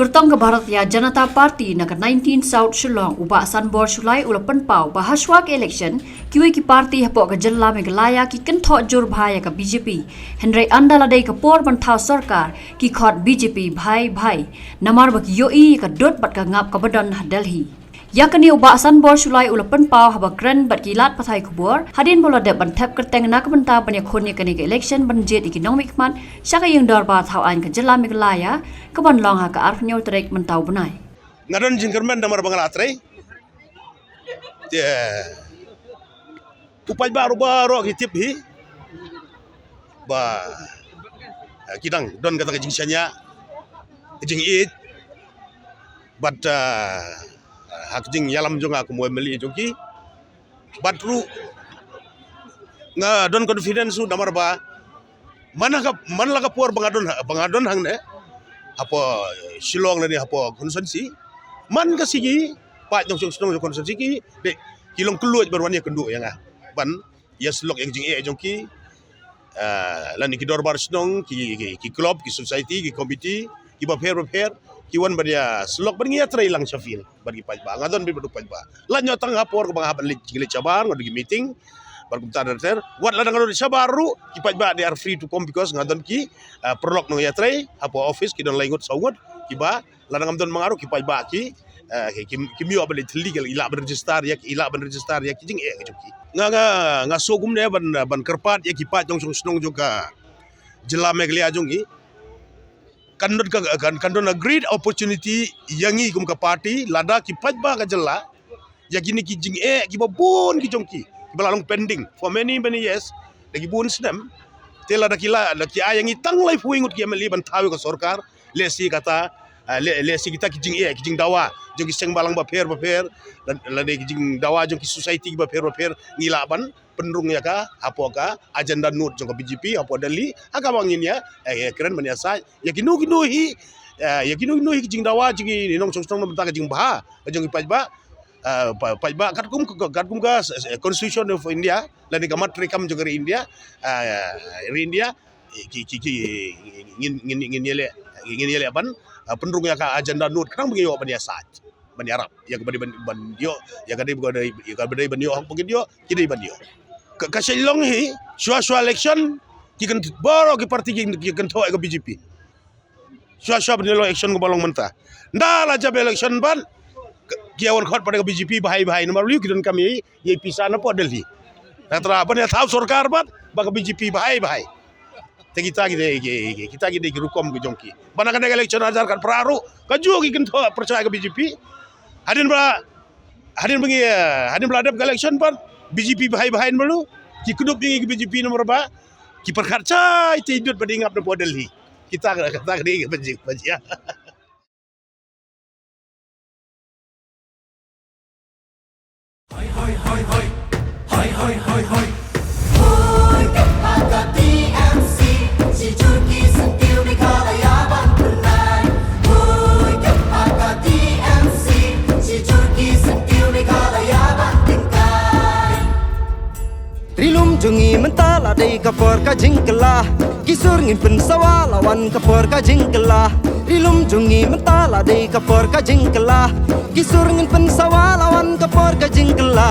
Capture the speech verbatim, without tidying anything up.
Kyrtong ka Bharatiya Janata Party na ka nineteen South Shillong, u Bah Sanbor Shullai u la pynpaw ba hashwa ka election, kiwei ki party hapoh ka jylla Meghalaya ki kynthoh jur bha ïa ka B J P. Hynrei ynda la dei ka por ban thaw sorkar, ki khot B J P bhai bhai. Namar ba ki ïohi ïa ka dud bad ka ngap kaba don ha Delhi. Ïa kane u Bah Sanbor Shullai u la pynpaw haba kren bad ki lad pathai khubor hadien ba u la dep ban thep kyrteng na ka bynta ban ïakhun ïa kane ka election ban jied ïa ki nongmihkhmat sha ka ïing dorbar thaw aiñ ka jylla Meghalaya, kaban long ha ka arphew tarik mynta u bnai. Nga don jingkyrmen namar ba nga la trei. Te u paidbah ruh baroh ki tip hi ba, eh, ki dang don kata ka jingshaniah, ka jingïeit bad, eh, ha ka jingïalam jong nga kum u M L A jong ki. Bad ruh nga don confidence ruh namar ba man ha ka, man la ka por ba nga don ha, ba nga don hangne hapoh Shillong lane hapoh constituency, man ka sngi ki paid nongshong shnong jong constituency ki dei ki long kylluid ban wan ïakynduh ïa nga ban ïasyllok ïa ka jingeh jong ki, ah, lane ki dorbar shnong, ki, ki, ki club, ki society, ki committee kiba pher bapher, ki wan ban ïasyllok ban ïatrei lang sha field bad ki paidbah. Nga don beit bad u paidbah. Lait noh tang ha por kaba nga hap ban leit, leit shabar, nga don ki meeting bad kumta ter ter. Wat lada nga don shabar ruh, ki paidbah they are free to come because nga don ki, ah, paralok nongïatrei hapoh office, ki don lai ngut saw ngut kiba lada ngam don ma nga ruh ki paidbah ki, eh, ki, ki, kim ïoh ban leit thylli, ki lah ban register ïa, ki lah ban register ïa ki jingeh ki jong ki. Nga, nga, nga sngewbha kumne ban, ban kyrpad ïa ki paid nongshong shnong jong ka jylla Meghalaya jong ngi. Kan don ka, kan, kan don a great opportunity ïa ngi kum ka party lada ki paidbah ka jylla ïa kine ki jingeh kiba bun ki jong ki kiba la long pending for many, many years, da ki bun snem. Te lada ki la, da ki ai ïa ngi tang laiphew ngut ki M L A ban thaw ïa ka sorkar, lehse kata, ah, leh, lehse kita ki jingeh, ki jingdawa jong ki seng balang bapher bapher, lane, lane ki jingdawa jong ki society bapher bapher ngi lah ban pynrung ïa ka hapoh ka agenda note jong ka B J P hapoh Delhi, ha kaba ngin ïa, eh, kren ban ïasaid ïa kino kino hi, eh, ïa kino kino hi ki jingdawa jong ki nongshong shnong na bynta ka jingbha ka jong ki paidbah, eh, pa-, paidbah katkum ka, katkum ka, eh, Constitution of India lane ka mat treikam jong ka ri India, eh, ri India, ki, ki, ki, ngin, ngin, ngin ïaleh, ngin ïaleh ban, eh, pynrung ïa ka agenda note khnang ba ngin ïoh ban ïasaid ban ïarap ïa kaba dei ban, ban ïoh, ïa kaba dei, ïa kaba dei ban ïoh hok ba ngin ïoh, ki dei ban ïoh. Ka, ka shu long hi shuwa shuwa election ki kyn, baroh ki party ki, ki kynthoh ïa ka B J P. Shuwa shuwa ban ïa long election kaba long mynta. Ynda la jop election pat ki ïa wan khot pat ïa ka B J P bhai bhai namar lei ki donkam ïa, ïa pisa na pdeng Delhi. Nangta ban ïa thaw sorkar pat ba ka B J P bhai bhai. Te kita ki dei ki, ki, kita ki dei ki rukom ki jong ki. Ba na kane ka election hajar khatphra ruh kajuh ki kynthoh pyrshah ïa ka B J P. Hadien ba, hadien ba ngi, hadien ba la dep ka election pat B J P bhai bhai namar lei ki kdup ïa ngi ka B J P namar ba ki pyrkhat shai te dud ba dei ngap na pdeng Delhi. Kita ka, kita ka dei ka pynjing pynjia. Hoi, hoi, hoi, hoi. Hoi, hoi, hoi, hoi. Hoi, ka T M C, shi jur ki syntiew Meghalaya ban pynlait. Hoi, ka T M C, shi jur ki syntiew Meghalaya ban pynlait. Ri lum jong ngi mynta la dei ka por ka jingkylla. Ki sur ngin pynsawa la wan ka por ka jingkylla. Ri lum jong ngi mynta la dei ka por ka jingkylla. Ki sur ngin pynsawa la wan ka por ka jingkylla.